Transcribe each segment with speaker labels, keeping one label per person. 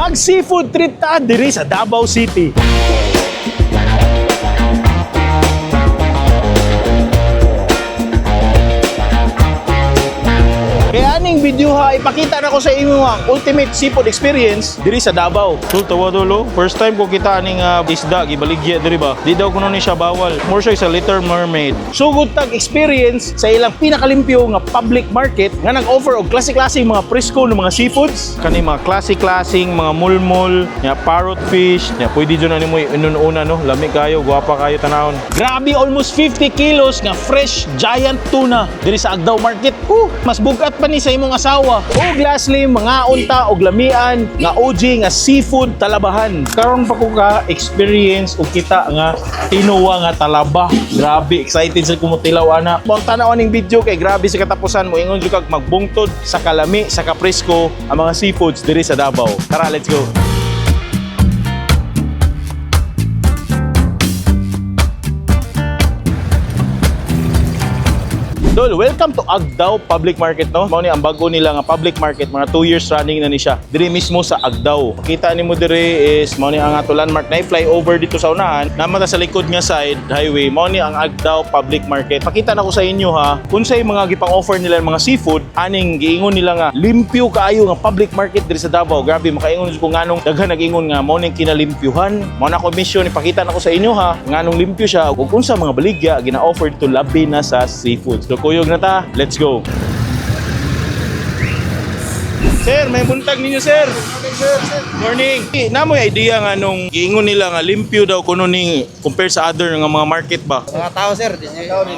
Speaker 1: Mag seafood trip ta diri sa Davao City. Kaya aning video ha, ipakita na ko sa inyo ang ultimate seafood experience diri sa Davao.
Speaker 2: Tul, tawa dulo. First time ko kita aning isda gibaligya diri ba. Di daw kuno ni siya bawal. More siya sa Little Mermaid.
Speaker 1: Sugod tag experience sa ilang pinakalimpyo nga public market nga nag-offer og klase-klaseng mga presko ng mga seafoods.
Speaker 2: Kani mga klase-klaseng mga mulmul, nya parrot fish, nya pwede jud na nimo inun-una, no. Lami kayo, gwapa kayo tanawon.
Speaker 1: Grabe, almost 50 kilos nga fresh giant tuna diri sa Agdao Market. Mas bugat pa ni sa imong asawa. Ug lastly, mga unta og lamian nga OG nga seafood talabahan. Karon pa ko ka experience og kita nga tinuwa nga talaba. Grabe, excited sa kumutilaw ana. Mao tan-aw ning video kay grabe sa katapusan mo ingon jud kag magbungtod sa kalami sa kapresko ang mga seafoods diri sa Davao. Tara, let's go. Dol, welcome to Agdao Public Market, no? Mao ni ang bago nila nga public market, mga 2 years running na ni siya. Diri mismo sa Agdao. Kita nimo diri is mao ni ang ato landmark na flyover dito sa unahan, namata sa likod nga side highway, mao ni ang Agdao Public Market. Pakita na ko sa inyo ha, unsay mga gipang-offer nila ng mga seafood, aning giingon nila nga limpyo kaayo nga public market diri sa Davao. Grabe, makaingon jud ko nganong daghan nag-ingon nga mao ning kinalimpyuhan. Mao na ko mission, ipakita na ko sa inyo ha, nganong limpyo siya ug unsa mga baligya gina-offer dito labi na sa seafood. So kuyog na ta, let's go. Sir, may buntag ninyo, sir. Morning. Eh, Namoy idea nga nung giingon nila nga limpyo daw kuno ning compare sa other nga mga market ba.
Speaker 3: Mga tao, sir,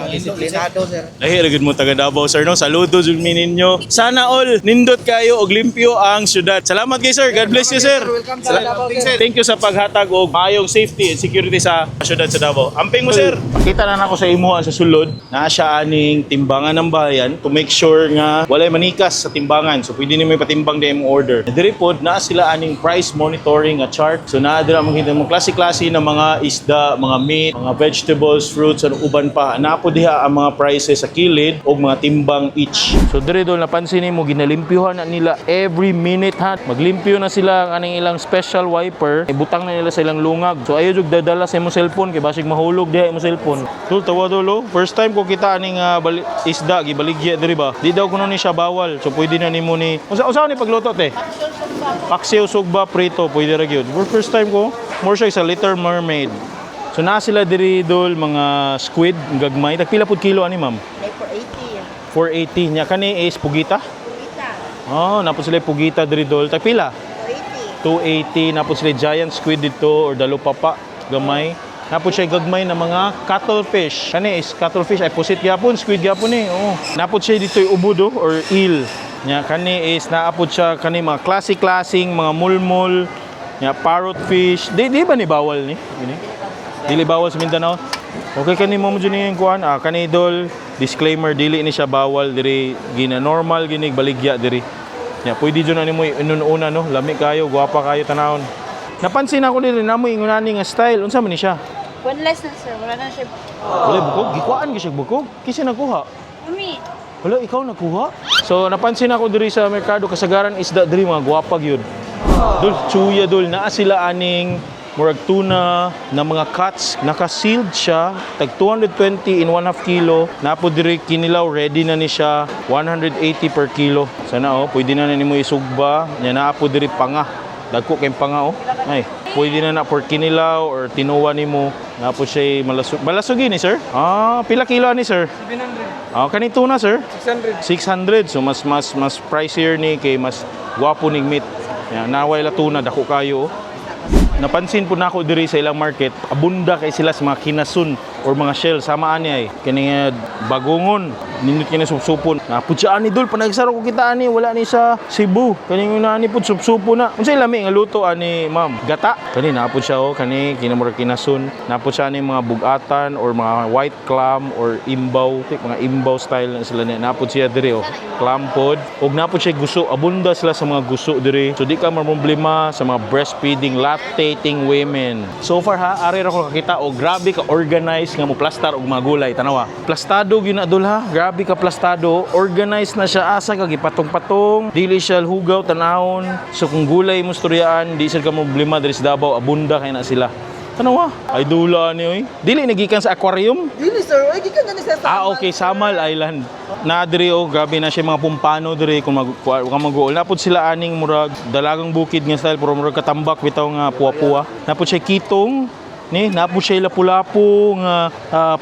Speaker 3: disiplinado, sir.
Speaker 2: Lahi ra gud mo taga Davao, sir, no. Saludo jud mi ninyo. Sana all nindot kayo og limpyo ang syudad. Salamat kay sir. God bless you, sir.
Speaker 3: Welcome sa Davao, sir.
Speaker 2: Thank you sa paghatag og maayong safety and security sa syudad sa Davao. Amping mo, sir. Pakita na nako sa imo ang sa sulod. Naa siya aning timbangan ng bayan to make sure nga walay manikas sa timbangan. So pwede nimo ipatimbang di imong order. Diri pod naa sila aning price monitoring nga chart. So naa dira makita mo klase-klase ng mga isda, mga meat, mga vegetables, fruits, ano uban pa. Naa po diha ang mga prices sa kilid og mga timbang each. So diri dol napansin nimo ginalimpyuhan na nila every minute ha. Maglimpyo na sila ang aning ilang special wiper. Ibutang na nila sa ilang lungag. So ayo jud dadala sa imong cellphone kay basig mahulog diha imong cellphone. Tul, tawa dulo. First time ko kita aning isda gibaligya diri ba. Di daw kuno ni siya bawal. So pwede na nimo ni unsa unsa ni pagluto te? Paksiw sugba prito pwede ra gyud. For first time ko, more siya sa Little Mermaid. So naa sila diri dol mga squid gagmay. Tagpila pud kilo ani, ma'am?
Speaker 4: May 480.
Speaker 2: 480 nya kani is pugita.
Speaker 4: Pugita.
Speaker 2: Oh, napod sila pugita diri dol. Tagpila?
Speaker 4: 480.
Speaker 2: 280 napod sila giant squid dito or dalupapa gamay. Napod siya gagmay na mga cuttlefish. Kani is cuttlefish ay pusit gyapon, squid gyapon eh. Oo. Napod siya dito yung ubudo or eel. Nya kani is naapod siya kani mga klase-klaseng mga mulmul, nya parrot fish. Di ba ni bawal ni? Gini? Dili bawal sa Mindanao. Okay kani mo mo dyan yung kuan. Ah, kani dol, disclaimer, dili ni siya bawal diri, gina normal gini baligya diri. Ya, pwede dyan na nimo inun-una, no. Lami kayo, gwapa kayo tanawon. Napansin ako diri namo ingunani nga style. Unsa man ni siya?
Speaker 4: One less na, sir. Wala na siya.
Speaker 2: Wala bukog, gikuan gyud siya bukog. Kinsa nagkuha?
Speaker 4: Mami.
Speaker 2: Wala, ikaw nagkuha? So napansin ako diri sa merkado kasagaran isda diri mga gwapa gyud. Dol, chuya dol, naa sila aning murag tuna na mga cuts, naka-sealed siya, tag 220 in 1 half kilo. Napo diri kinilaw, ready na ni siya, 180 per kilo. Sana oh, pwede na nimo isugba. Nya naa po diri panga. Dagko kay panga oh. Ay, pwede na na for kinilaw or tinuwa nimo. Napo siya malasug. Balasugi ni sir? Ah, pila kilo ani, sir?
Speaker 3: 700.
Speaker 2: Ah, kani tuna, sir?
Speaker 3: 600.
Speaker 2: 600. So mas pricier ni kay mas gwapo ning meat. Yan, naway la tuna dako kayo. Napansin po nako diri sa ilang market, abunda kay sila sa mga kinasun or mga shell sama ani ay kani nga bagungon nindot kini supsupon. Napud siya ani dol, panagsaro ko kita ani wala ni sa Cebu. Kani nga ani pud supsupo na. Unsay lami nga luto ani, ma'am? Gata. Kani napud siya oh, kani kinamura kinasun. Napud siya ani mga bugatan or mga white clam or imbaw, tik mga imbaw style na sila ni. Napud siya diri oh. Clam pod. Og napud siya guso, abunda sila sa mga guso diri. So di ka mamroblema sa mga breastfeeding, lactating women. So far ha, ari ra ko kakita og grabe ka organized nga mo plastar og mga gulay. Tanawa. Plastado gyud na dol ha. Grabe.
Speaker 1: Grabe ka plastado. Organized na siya asa ka gipatong-patong. Dili siya hugaw tanawon. So kung gulay mo storyaan, di siya ka problema diri sa Davao, abunda kay na sila. Tanawa. Ay dula ni oy. Dili nagikan sa aquarium.
Speaker 3: Dili sir, ay gikan gani sa
Speaker 1: Ah, okay, Samal Island. Na diri oh, grabe na siya mga pumpano diri kung mag kung mag-uol. Napod sila aning murag dalagang bukid nga style pero murag katambak bitaw nga puwa-puwa. Napod siya kitong ni napod siya lapu-lapu nga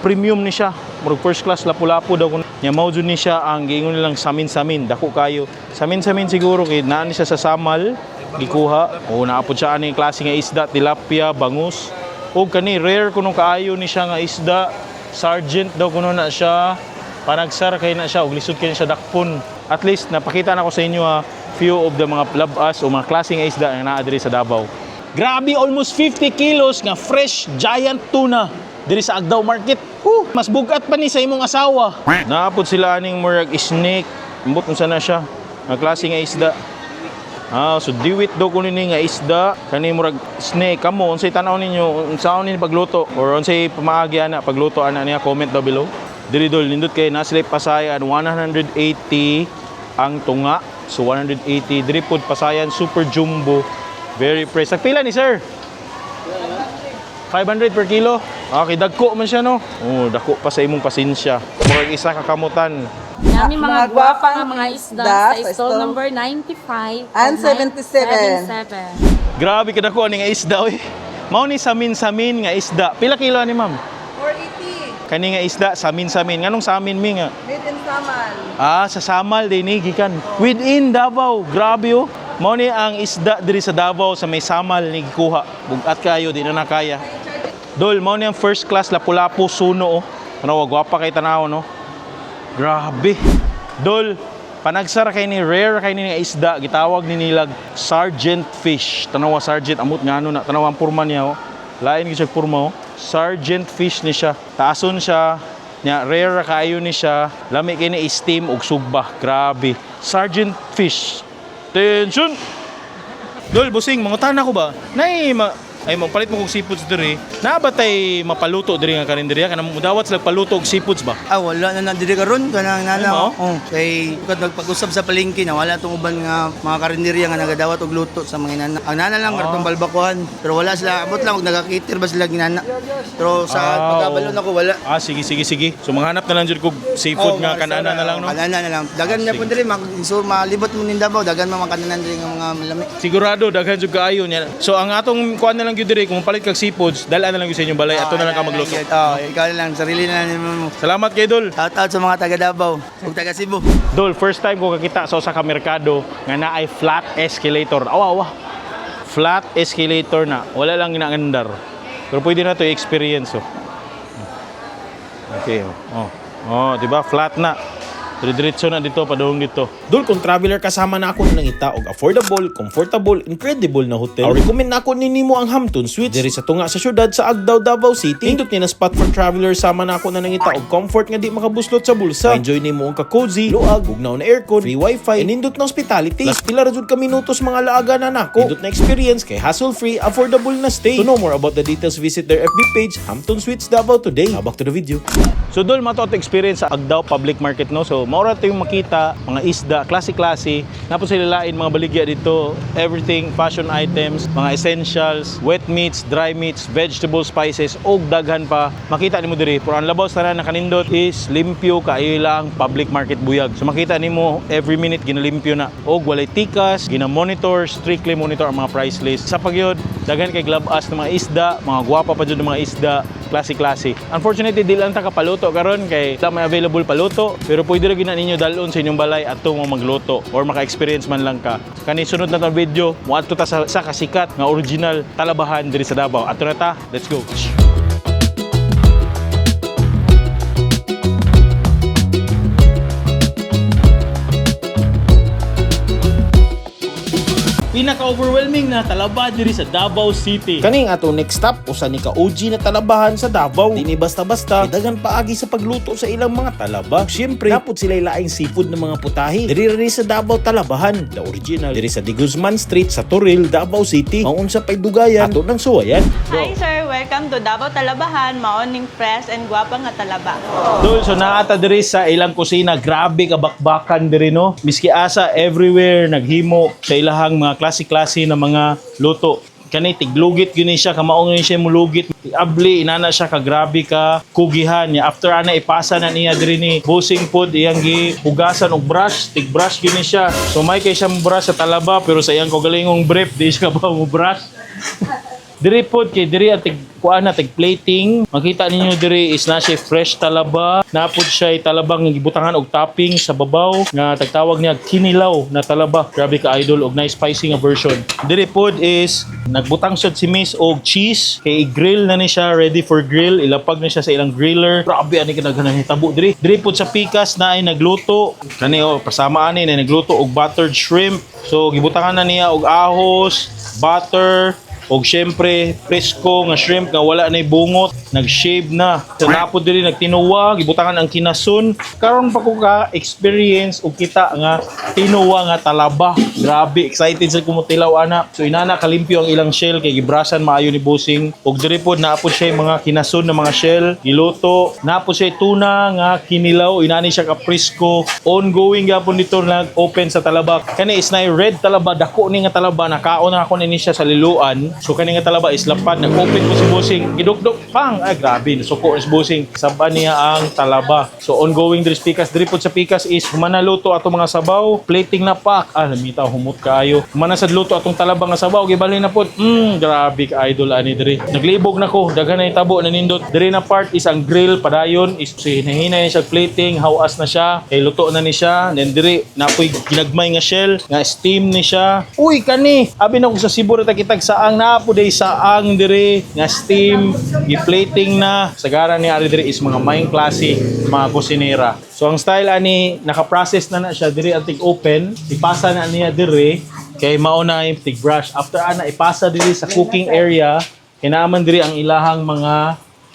Speaker 1: premium ni siya. Murag first class lapu-lapu daw kun. Nya mao jud ni siya ang giingon nilang samin-samin, dako kayo. Samin-samin siguro kay naa ni siya sa Samal gikuha. O naapod siya ani klase nga isda, tilapia, bangus. O kani rare kuno kaayo ni siya nga isda. Sergeant daw kuno na siya. Panagsar kay na siya og lisod kay na siya dakpon. At least napakita na ko sa inyo ha, few of the mga labas o mga klase nga isda nga naa diri sa Davao. Grabe, almost 50 kilos nga fresh giant tuna diri sa Agdao Market. Huh, mas bugat pa ni sa imong asawa. Naapod sila aning murag snake. Ambot unsa na siya. Nga klase nga isda. Ah, so diwit daw kuno ni nga isda kani murag snake kamo unsay tan-aw ninyo unsaon ni pagluto or unsay pamaagi ana pagluto ana niya, comment daw below. Diri dol nindot kay na sila pasayan 180 ang tunga. So 180 diri pod pasayan super jumbo. Very fresh. Pila ni sir? 500 per kilo. Okay, dagko man siya no. Oh, dako pa sa imong pasensya. Murag isa ka kamutan.
Speaker 5: Nami mga
Speaker 6: Mga
Speaker 5: gwapa
Speaker 6: gwapang
Speaker 5: nga mga isda
Speaker 6: isda
Speaker 5: sa
Speaker 6: sa
Speaker 5: stall
Speaker 6: stall
Speaker 5: number 95
Speaker 6: and 77.
Speaker 5: 77.
Speaker 1: Grabe ka dako ani nga isda oy. Mao ni samin-samin nga isda. Pila kilo ani ma'am?
Speaker 6: 480.
Speaker 1: Kani nga isda samin-samin. Nganong samin mi nga?
Speaker 6: Made in Samal.
Speaker 1: Ah, sa Samal din ni gikan. Within Davao. Grabe oh. Mao ni ang isda diri sa Davao sa may Samal ni gikuha. Bugat kayo di na nakaya. Dol, mao ni ang first class lapu-lapu suno oh. Ano, gwapa kay tanaw no. Grabe. Dol, panagsara kay ni rare kay ni nga isda gitawag ni nilag sergeant fish. Tanawa sergeant amot nga ano na tanawa ang purma niya oh. Lain gyud siya purma oh. Sergeant fish ni siya. Taason siya. Nya rare ra kaayo ni siya. Lami kay ni steam ug sugba. Grabe. Sergeant fish. Tension. Dol, busing, mangutana ko ba? Nay, ma ay magpalit mo kog seafoods diri. Naa ba tay mapaluto diri nga karinderya kanang mudawat sila paluto og seafoods ba?
Speaker 3: Ah, wala na na diri karon kanang
Speaker 1: Ay,
Speaker 3: nana.
Speaker 1: mao?
Speaker 3: Oh, kay kad nagpag-usab sa palengke na wala tong uban nga mga karinderya nga nagadawat og luto sa mga inana. Ang nana lang kartong balbakuhan, pero wala sila abot lang og nagakiter ba sila ginana. Pero sa pagkabalo nako wala.
Speaker 1: Ah, sige, sige, sige. So manghanap na lang jud kog seafood
Speaker 3: Oh,
Speaker 1: nga
Speaker 3: mga
Speaker 1: kanana na lang no.
Speaker 3: Kanana na lang. Dagan
Speaker 1: Ah,
Speaker 3: na po
Speaker 1: sige.
Speaker 3: diri mag so, malibot mo ning Davao, dagan man mga kananan diri nga mga malami.
Speaker 1: Sigurado daghan jud kaayo niya. So ang atong kuan na lang gyud diri kung palit kag seafoods, dala na lang gyud sa inyong balay ato na lang ka magluto.
Speaker 3: Oh, ikaw na lang sarili na lang mo.
Speaker 1: Salamat kay Dol.
Speaker 3: Shout out sa mga taga Davao ug taga Cebu.
Speaker 1: Dol, first time ko kakita sa usa ka merkado nga naay flat escalator. Awa, awa. Flat escalator na. Wala lang ginaandar. Pero pwede na to i-experience oh. Okay, oh. Oh, oh di ba? Flat na. Diretso na dito, padung dito.
Speaker 2: Dol, kung traveler kasama na ako nangita og affordable, comfortable, incredible na hotel, I recommend na ako nimo ang Hampton Suites diri sa tunga sa syudad sa Agdao, Davao City. Nindot ni na spot for traveler sama na ako na nangita og comfort nga di makabuslot sa bulsa. Enjoy nimo ang ka-cozy, luag, bugnaw na aircon, free wifi, and nindot na hospitality. Plus pila ra jud ka minutos mga laaga na nako. Nindot na experience kay hassle-free, affordable na stay. To know more about the details, visit their FB page, Hampton Suites Davao today. Now back to the video.
Speaker 1: So dol mato ato experience sa Agdao Public Market no. So mao ra to yung makita mga isda, klase-klase. Napos sila lain mga baligya dito, everything fashion items, mga essentials, wet meats, dry meats, vegetable spices og daghan pa. Makita nimo diri. Pero ang labaw sa tanan na kanindot is limpyo kaayo lang public market buyag. So makita nimo every minute ginalimpyo na og walay tikas, gina-monitor, strictly monitor ang mga price list. Sa pagyod, daghan kay glabas ng mga isda, mga gwapa pa jud ng mga isda, klase-klase. Unfortunately, di lang ta kapaluto karon kay wala may available paluto, pero pwede ra gina ninyo dalon sa inyong balay atong mo magluto or maka-experience man lang ka. Kani sunod na tong video, moadto ta sa kasikat nga original talabahan diri sa Davao. Ato na ta, let's go. Pinaka-overwhelming na talaba diri sa Davao City.
Speaker 2: Kaning ato next stop usa ni ka OG na talabahan sa Davao. Dini basta-basta daghan paagi sa pagluto sa ilang mga talaba. Ug Siyempre, napod sila laing seafood ng mga putahe. Diri rin sa Davao Talabahan, the original. Diri sa De Guzman Street sa Toril, Davao City. Maunsa pay dugayan ato nang suwayan.
Speaker 4: Hi, sir. Welcome to Davao Talabahan, mao ning fresh and gwapa nga talaba.
Speaker 1: Dol, so naata diri sa ilang kusina, grabe ka bakbakan diri, no. Miski asa everywhere naghimo sa ilahang mga klase-klase na mga luto. Kani tiglugit gyud ni siya, kamaong ni siya mulugit. Abli inana siya ka grabe ka kugihan niya. After ana ipasa na niya diri ni Bossing pod iyang gihugasan og brush, tig brush gyud ni siya. So may kay siya mo brush sa talaba pero sa iyang kaugalingong brief di siya ba mo brush. Diri pod kay diri ang tig kuan na tig plating. Makita ninyo diri is na siya fresh talaba. Napod siya talabang gibutangan og topping sa babaw nga tagtawag niya kinilaw na talaba. Grabe ka, idol, og nice spicy nga version. Diri pod is nagbutang siya si Miss og cheese kay i-grill na ni siya, ready for grill. Ilapag na siya sa ilang griller. Grabe ani kadaghan hitabo diri. Diri pod sa pikas na ay nagluto. Kani oh, pasama ani na nagluto og buttered shrimp. So gibutangan na niya og ahos, butter, og syempre, presko nga shrimp nga wala nay bungot, nag-shave na. Sa napod diri nagtinuwa, gibutangan ang kinasun. Karon pa ko ka experience og kita nga tinuwa nga talaba. Grabe, excited sa kumutilaw ana. So inana kalimpyo ang ilang shell kay gibrasan maayo ni Bossing. Og diri pod naapod siya yung mga kinasun na mga shell, giluto. Napod siya tuna nga kinilaw, inani siya ka presko. Ongoing gyapon dito nag-open sa talaba. Kani is na red talaba, dako ni nga talaba, nakaon na ako ni siya sa liluan. So kani nga talaba is lapad, nag-open ko si Bossing, gidukdok pang, ay grabe, nasuko ni si Bossing. Saba niya ang talaba. So ongoing diri sa pikas, diri pod sa pikas is humana luto ato mga sabaw, plating na pak. Ah, lamita humot kaayo. Humana sad luto atong talaba nga sabaw, gibalhin na pod. Grabe ka, idol, ani diri. Naglibog na ko, daghan na itabo na nindot. Diri na part is ang grill padayon is hinahinay siya plating, hawas na siya, kay luto na ni siya. Then diri napoy ginagmay nga shell, nga steam ni siya. Uy kani, abi na ko sa Cebu ra ta kitag saang na po day saang diri nga steam, gi-plating na. Sagaran ni ari diri is mga main klase mga kusinera. So ang style ani naka-process na na siya diri ang tig open, ipasa na niya diri kay mao na yung tig brush. After ana ipasa diri sa cooking area, kinaaman diri ang ilahang mga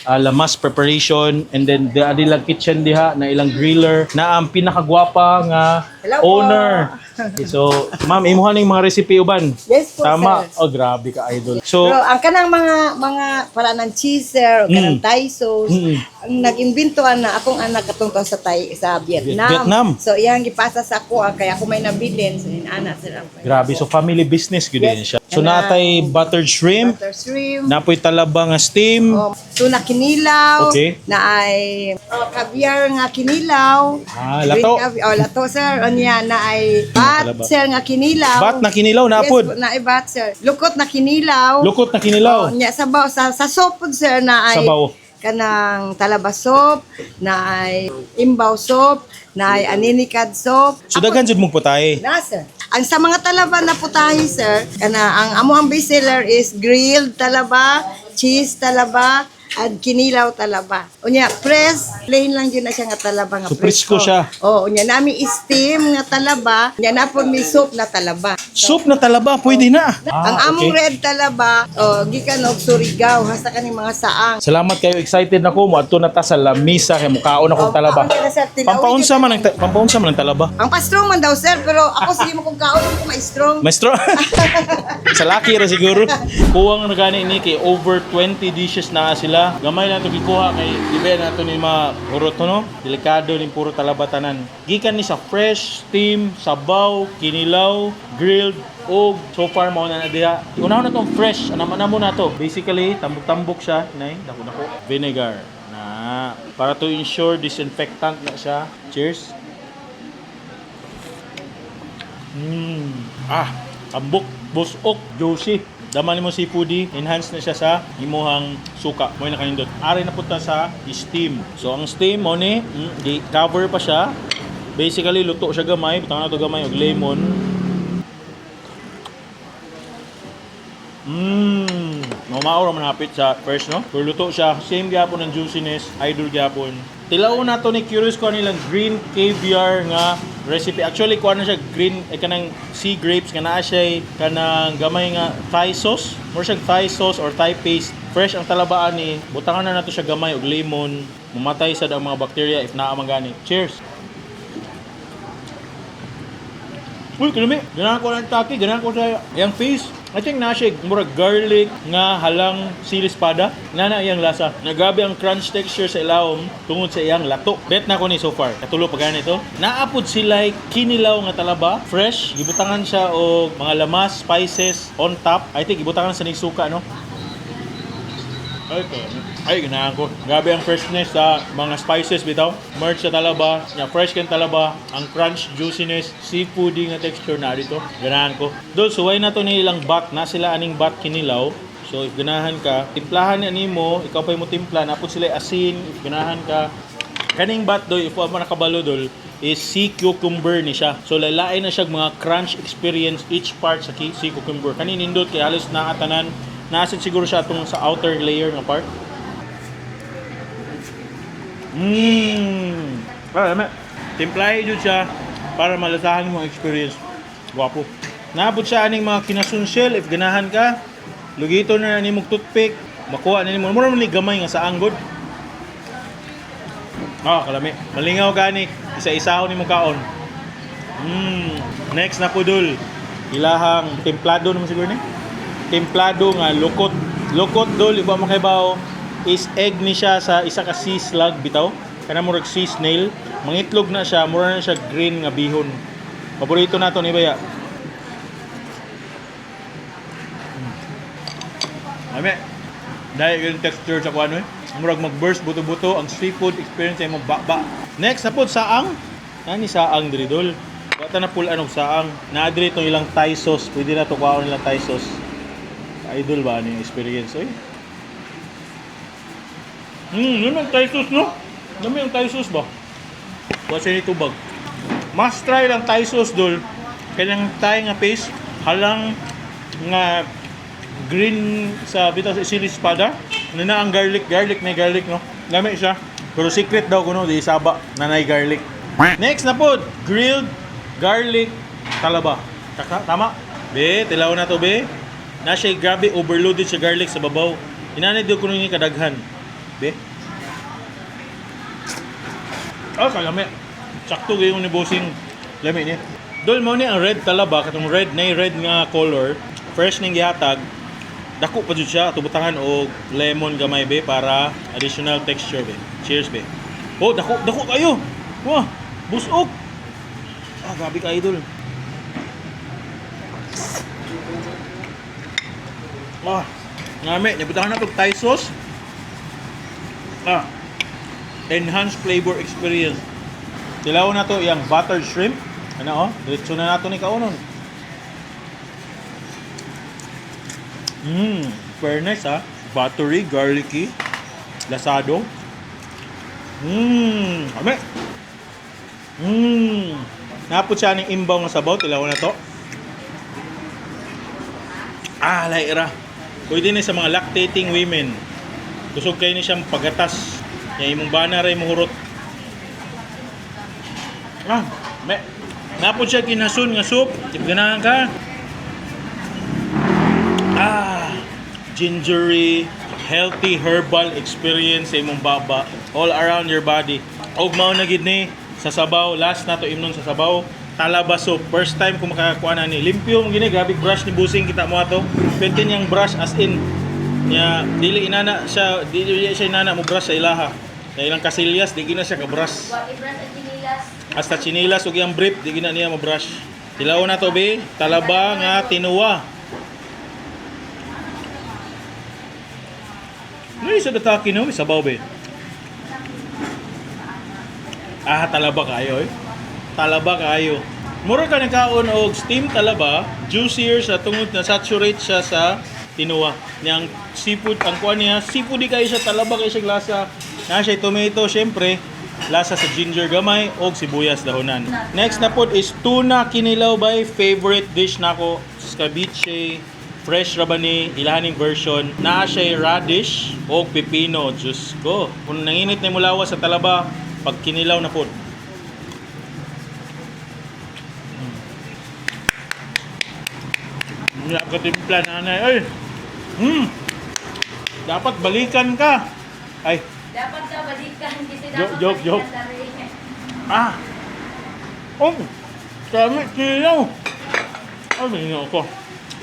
Speaker 1: lamas preparation and then the adilang kitchen diha na ilang griller na ang pinakagwapa nga
Speaker 6: Hello po.
Speaker 1: owner. Okay, so, ma'am, imuha ning mga recipe uban.
Speaker 6: Yes po,
Speaker 1: Tama.
Speaker 6: sir.
Speaker 1: Oh, grabe ka, idol. So,
Speaker 6: Pero ang kanang mga para ng cheese sir, o kanang Thai sauce, ang nag-imbento ana akong anak katong to sa Thai sa Vietnam.
Speaker 1: Vietnam.
Speaker 6: So iyang gipasa sa ako ah, kaya ako may nabilin so inana sir ang
Speaker 1: Grabe. So, family business gyud
Speaker 6: Yes.
Speaker 1: din siya. So,
Speaker 6: Kanang
Speaker 1: natay buttered shrimp,
Speaker 6: butter shrimp.
Speaker 1: napoy talaba nga steam.
Speaker 6: Oh, tuna kinilaw, na ay oh, caviar nga kinilaw.
Speaker 1: Ah, lato.
Speaker 6: Green oh, lato sir. Unya na ay bat
Speaker 1: Talaba.
Speaker 6: sir nga kinilaw.
Speaker 1: Bat na kinilaw, napod.
Speaker 6: Yes, na ay bat sir. Lukot na kinilaw.
Speaker 1: Lukot na kinilaw.
Speaker 6: Oh, nya sabaw sa soup pod, sir, na ay
Speaker 1: Sabaw.
Speaker 6: kanang talaba soup, na ay imbaw soup, na ay aninikad soup.
Speaker 1: So, daghan jud mong putay.
Speaker 6: Na sir. Ang sa mga talaba na putahe sir, kana ang amo ang best seller is grilled talaba, cheese talaba, at kinilaw talaba. Unya, press, plain lang yun na siya nga talaba nga
Speaker 1: So, presko siya.
Speaker 6: Oo, unya nami steam nga talaba, unya napon may soup na talaba.
Speaker 1: Soup na talaba, pwede na.
Speaker 6: Ang
Speaker 1: Ah,
Speaker 6: among
Speaker 1: okay.
Speaker 6: red talaba, oh, gikan og Surigao, hasta kaning mga saang.
Speaker 1: Salamat kayo, excited na ko. Moadto na ta sa lamisa kay mukaon akong
Speaker 6: Oh,
Speaker 1: talaba.
Speaker 6: kaon ka na, sir. Tilawin
Speaker 1: Pampaunsa
Speaker 6: yun.
Speaker 1: man ang pampaunsa man ang talaba.
Speaker 6: Ang pa-strong man daw sir, pero ako sige mo kung kaon ko ma-strong.
Speaker 1: Maestro. Sa laki ra siguro. Kuwang na gani ni kay over 20 dishes na sila. Gamay na to gikuha kay di ba na to ni mga hurot no. Delikado ni puro talaba tanan. Gikan ni sa fresh, steam, sabaw, kinilaw, grilled og so far mao na na diha. Unahon na tong fresh, anam na mo na to. Basically, tambok-tambok siya, nay, dako dako. Vinegar na para to ensure disinfectant na siya. Cheers. Ah, tambok, busok, juicy. Dama nimo seafoody, enhance na siya sa imuhang suka. Mo na kanindot. Ari na punta sa steam. So ang steam mo ni, di cover pa siya. Basically luto siya gamay, butang na to gamay og lemon. Mao man hapit sa first no. Pero luto siya, same gyapon ang juiciness, idol gyapon. Tilaw na to ni curious ko nilang green caviar nga recipe. Actually kuha na siya green eh, kanang sea grapes nga naa siya kanang gamay nga Thai sauce. More siya Thai sauce or Thai paste. Fresh ang talabaan ni. Butangan na nato siya gamay og lemon. Mamatay sad ang mga bacteria if naa man gani. Cheers. Uy, kinami. Ganahan ko ng taki, ganahan ko sa iyang face. I think na siya murag garlic nga halang sili espada. Na iyang lasa. Nagabi ang crunch texture sa ilawom tungod sa iyang lato. Bet na ko ni so far. Katulo pa gani to. Naapod sila kinilaw nga talaba, fresh. Gibutangan siya og mga lamas, spices on top. I think gibutangan sa suka, no? Ay, ay, ganahan ko. Grabe ang freshness sa mga spices bitaw. Merge sa talaba, nga fresh kang talaba, ang crunch, juiciness, seafoody nga texture na dito. Ganahan ko. Dol, suway na to ni ilang bat na sila aning bat kinilaw. So if ganahan ka, timplahan ni mo, ikaw pa mo timpla, napod sila asin, if ganahan ka. Kaning bat doy, if wa mo nakabalo dol, is sea cucumber ni siya. So lalain na siya mga crunch experience each part sa sea cucumber. Kani nindot kay halos naatanan. Naasin siguro siya atong sa outer layer nga part. Mmm. Ah, lami. Timplahe jud siya para malasahan mo ang experience. Gwapo. Naabot siya aning mga kinasunsyel if ganahan ka. Lugito na ni mong toothpick. Makuha na nimo. Mura man ni gamay nga sa anggod. Ah, kalami. Malingaw gani. Isa-isahon nimo kaon. Next na pudul. Ilahang templado naman siguro ni. Templado nga lukot. Lukot dol iba makaibaw is egg ni siya sa isa ka sea slug bitaw. Kana murag sea snail. Mangitlog na siya, mura na siya green nga bihon. Paborito nato ni Baya. Ame. Dahil yung texture sa kuano eh. Murag mag-burst buto-buto ang seafood experience ay mo ba. Next na pod saang. Nani saang diri dol. Wa ta na pull anog saang. Naa diri itong ilang Thai sauce. Pwede na to kuhaon ilang Thai sauce. Idol ba ano yung experience oy? Yun ang Thai sauce no? Dami ang Thai sauce ba? Wa siya ni tubag. Must try lang Thai sauce dol. Kanyang Thai nga paste halang nga green sa bitaw sa sili espada. Ano na ang garlic, garlic may garlic no. Lami siya. Pero secret daw kuno di saba nanay garlic. Next na pod, grilled garlic talaba. Taka, tama? Be, tilaw na to be. Na siya grabe overloaded sa garlic sa babaw. Inanay daw kuno ni kadaghan. Be. Ah, kalami. Sakto gayon ni bossing lami niya. Dol mo ni ang red talaba katong red na red nga color, fresh ning gihatag. Dako pa jud siya tubutangan og lemon gamay be para additional texture be. Cheers be. Oh, dako dako kayo. Wah, busok. Ah, grabe ka idol. Ah, ngami, nabutangan na tog Thai sauce. Ah, enhanced flavor experience. Tilaw na to iyang buttered shrimp. Ano oh, diretso na nato ni kaunon. Fairness ah. Buttery, garlicky, lasado. Ame. Napot siya ng imbaw nga sabaw, tilaw na to. Ah, laira. Pwede ni sa mga lactating women. Kusog kayo ni siyang pagatas. Ya imong bana ray muhurot. Ah, me. Napod siya kinasun nga soup. If ganahan ka. Ah, gingery, healthy herbal experience sa imong baba all around your body. Og mao na gid ni sa sabaw, last na to imnon sa sabaw. Talaba soup. First time ko makakakuha na ni. Limpyo mo gini, grabe brush ni Busing kita mo ato. Pwede niyang brush as in. Nya dili inana siya, dili siya inana mo brush sa ilaha. Sa ilang kasilyas, di gina siya ka brush. Hasta chinilas ug iyang brief, di gina niya mo brush. Tilaw na to be, talaba nga tinuwa. Ano yung sa dataki no? May sabaw be. Ah, talaba kayo eh. Talaba kayo. Mura ka nagkaon og steam talaba, juicier sa tungod na saturate siya sa tinuwa. Niyang seafood, ang kuan niya, seafood di kayo siya, talaba kayo siya lasa. Na siya tomato, syempre, lasa sa ginger gamay og sibuyas dahonan. Next na pod is tuna kinilaw by favorite dish nako, ceviche fresh rabani ilahaning version. Naa siya radish og pipino. Diyos ko. Kung nanginit na mulawa sa talaba, pag kinilaw na pod. Wala ka timpla, nanay. Ay! Dapat balikan ka. Ay,
Speaker 5: Dapat daw balikan kasi
Speaker 1: Joke,
Speaker 5: dapat
Speaker 1: joke, joke.
Speaker 5: balikan dari.
Speaker 1: Ah! Oh! Kami, kinilaw! Ay, may ako.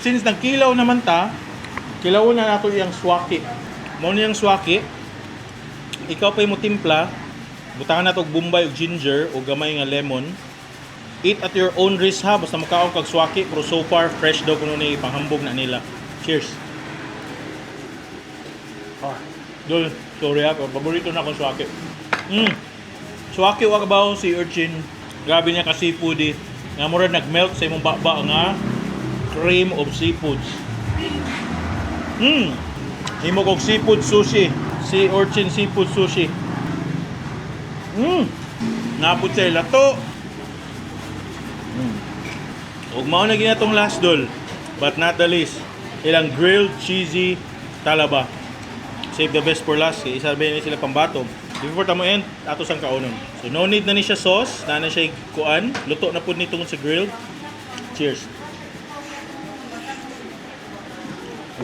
Speaker 1: Since nagkilaw naman ta, kilaw na nato iyang swaki. Mao niyang swaki. Ikaw pa mo timpla. Butangan nato og bombay og ginger o gamay nga lemon. Eat at your own risk ha, basta makaon kag swaki, pero so far fresh daw kuno ni panghambog na nila. Cheers. Ah, dol, sorry ha, pero paborito na akong swaki. Swaki wa kabaw si urchin. Grabe niya ka seafood eh. Nga mura nagmelt sa imong baba nga cream of seafoods. Himo kog seafood sushi. Sea urchin seafood sushi. Napud sa lato. Ug mao na ginatong last, dol. But not the least, ilang grilled cheesy talaba. Save the best for last. Kay isa ba ni sila pambato. Before ta mo end, ato sang kaunon. So no need na ni siya sauce, na na siya kuan. Luto na pud ni tungod sa grilled. Cheers.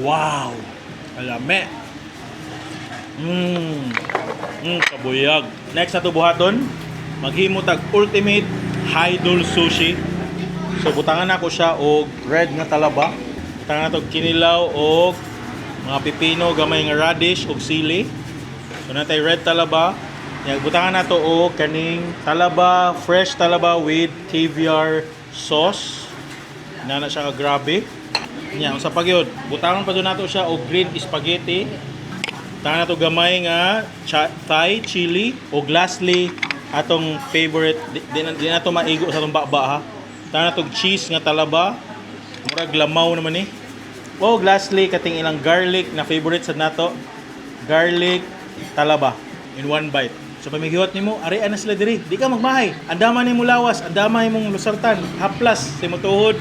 Speaker 1: Wow! Alame. Kabuyag. Next na to buhaton, maghimo tag ultimate Hidol sushi. So butangan nako siya og red nga talaba. Butangan nato og kinilaw og mga pipino, gamay nga radish og sili. So natay red talaba. Ya, butangan nato og kaning talaba, fresh talaba with caviar sauce. Nana siya ka grabe. Nya, unsa pa gyud? Butangan pa jud nato siya og green spaghetti. Butangan nato gamay nga Thai chili og lastly atong favorite di nato maigo sa atong baba ha. Butangan nato og cheese nga talaba. Murag lamaw naman ni. Og lastly kating ilang garlic na favorite sa nato. Garlic talaba in one bite. So pamighiwat nimo, ari na sila diri. Di ka magmahay. Andama nimo lawas, andama imong lusartan, haplas sa imong tuhod,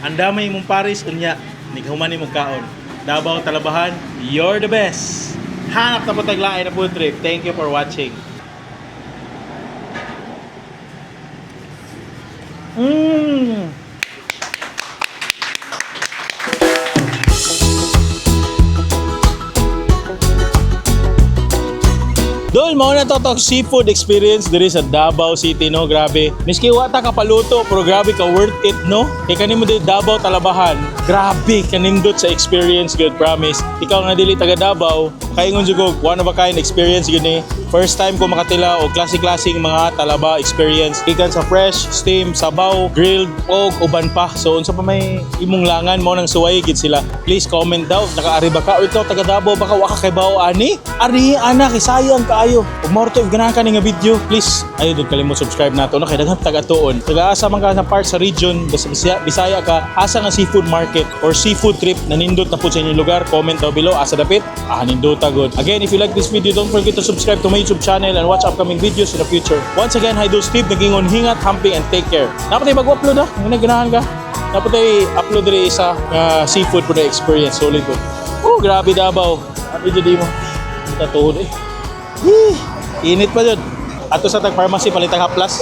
Speaker 1: andama imong paris unya, nighuman nimong kaon. Davao Talabahan, you're the best. Hanap na po taglain na food trip. Thank you for watching. Dol, mao na to to seafood experience diri sa Davao City, no? Grabe. Miski wa ta kapaluto, pero grabe ka worth it, no? Kay kani mo diri Davao Talabahan. Grabe kanindot sa experience, good promise. Ikaw nga dili taga Davao, kaingon jud og one of a kind experience gyud ni. First time ko makatila og klase-klaseng mga talaba experience. Ikan sa fresh, steam, sabaw, grilled og uban pa. So unsa pa may imong langan mo nang suway gid sila. Please comment daw nakaari ba ka o ikaw taga Davao baka wa ka kay ani? Ari ana kay sayang kaayo. Ug mao to if ganahan ka ni nga video, please ayo dud kalimot subscribe nato no kay daghan taga tuon. Taga asa man ka sa part sa region, basta Bisaya ka, asa nga seafood market or seafood trip na nindot na pud sa inyong lugar, comment down below asa dapit. Ah, nindota good. Again, if you like this video, don't forget to subscribe to my YouTube channel and watch upcoming videos in the future. Once again, Hidol Steve, nagingon hingat, hamping, and take care. Dapat ay mag-upload ha. Kung ganahan ka. Dapat ay upload diri isa nga seafood for the experience. Solid ko. Oh, grabe Davao. Grabe jud mo. Tatuod eh. Yee! Init pa jud. Ato sa tag pharmacy palitag haplas.